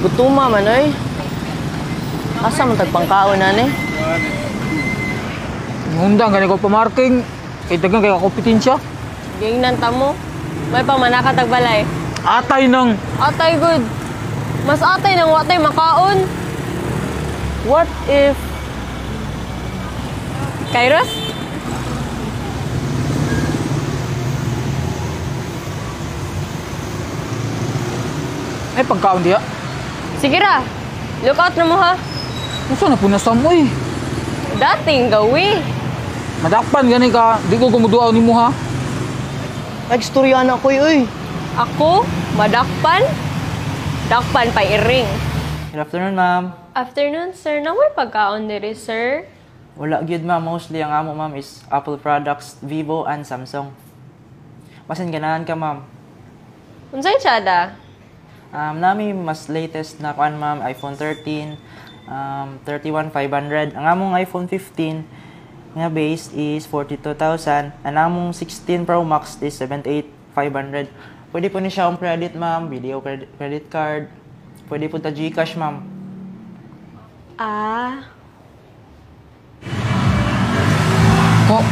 Gutuma man oy. Asa man tagpangkaon na ni? Ngundang gani ko pamarking. Kay dagan kay kompetensya. Gingnan ta mo. May pamanaka tagbalay. Atay nang. Atay good. Mas atay nang watay makaon. What if Kairos? Ay pagkaon diya. Sige ra. Look out na mo ha. Unsa na punasam oy? Dating gawi. Madakpan gani ka, di ko gumuduaw nimo ha. Nagstorya na koy oy. Ako, madakpan. Dakpan pa iring. Good afternoon, ma'am. Afternoon, sir. Na may pagkaon diri, sir. Wala gyud, ma'am. Mostly ang amo, ma'am, is Apple products, Vivo, and Samsung. Masin ganahan ka, ma'am. Unsay tsada? Nami mas latest na kuan, ma'am, iPhone 13, 31500. Ang among iPhone 15 nga base is 42,000. Ang among 16 Pro Max is 78,500. Pwede po ni siya ang credit, ma'am, video credit, credit card. Pwede po ta GCash, ma'am. Ah. Ko.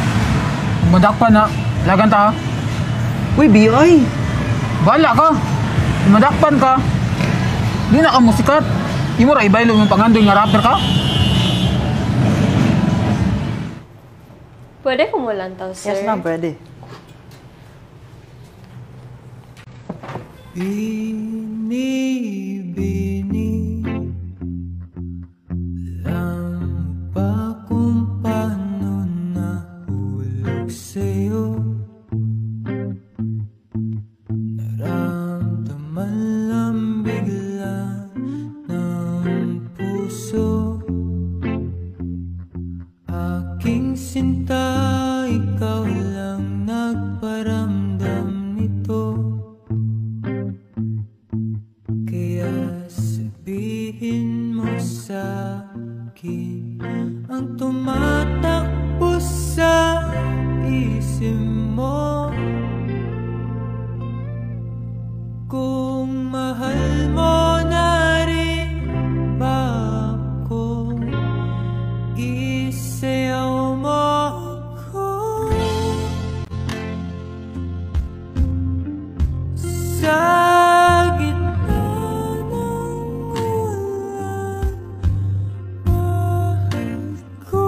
Madakpan na. Lagan ta. Uy, BI. Bala ka. Madakpan ka. Di na ka musikat. Imo ra ibaylo imong pangandoy nga rapper ka. Pwede kumulantaw, sir. Yes, ma'am, pwede. Binibini, alam ba kung paano nahulog sa'yo? Naramdaman lang bigla ng puso. Aking sinta, ikaw lang nagparamdam nito. Kaya sabihin mo sa akin ang tumatakbo sa isip mo. Kung mahal mo na rin ba ako, isayaw mo ako. Sa gitna ng ulan, mahal ko.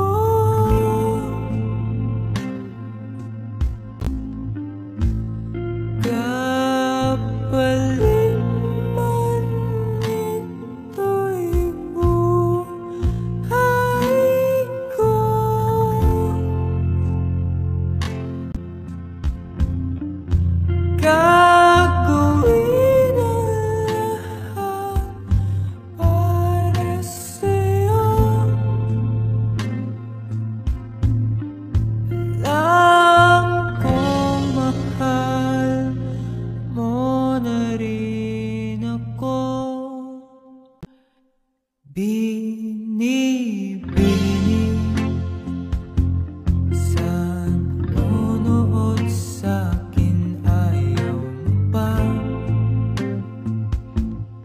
Kapalit man ito'y buhay ko. Gagawin ang lahat para sa'yo. Alam kong mahal mo na rin ako. Binibini, saan nunood sa'kin ayaw mo pa.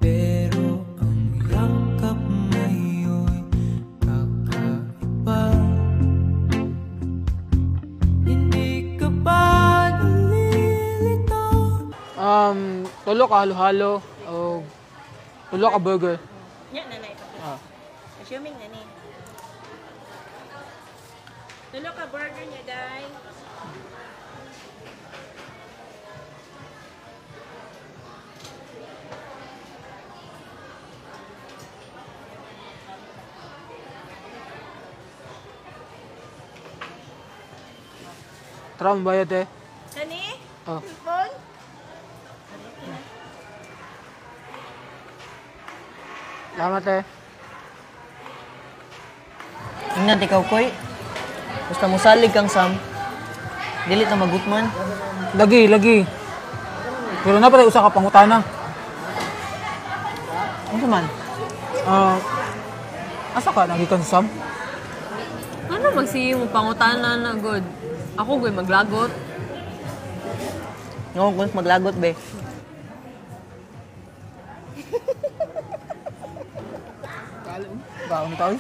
Pero ang yakap ngayon'y kakaiba. Hindi ka ba nalilito? Tulo ka halo-halo o tulo ka burger. Nya na na ito. Ah. Assuming na ni. Tulo ka burger niya, day. Tara, mabayad eh. Kani? Oh. Cellphone? Salamat eh. Ingat ikaw, Koy. Basta mosalig kang Sam. Dili ta magutman. Lagi, lagi. Pero na pala usa ka pangutana. Unsa man? Asa ka nagikan sa Sam? Ano magsige mo pangutana na good? Ako goy maglagot. Ngo, kung maglagot be. Baon ni tayo.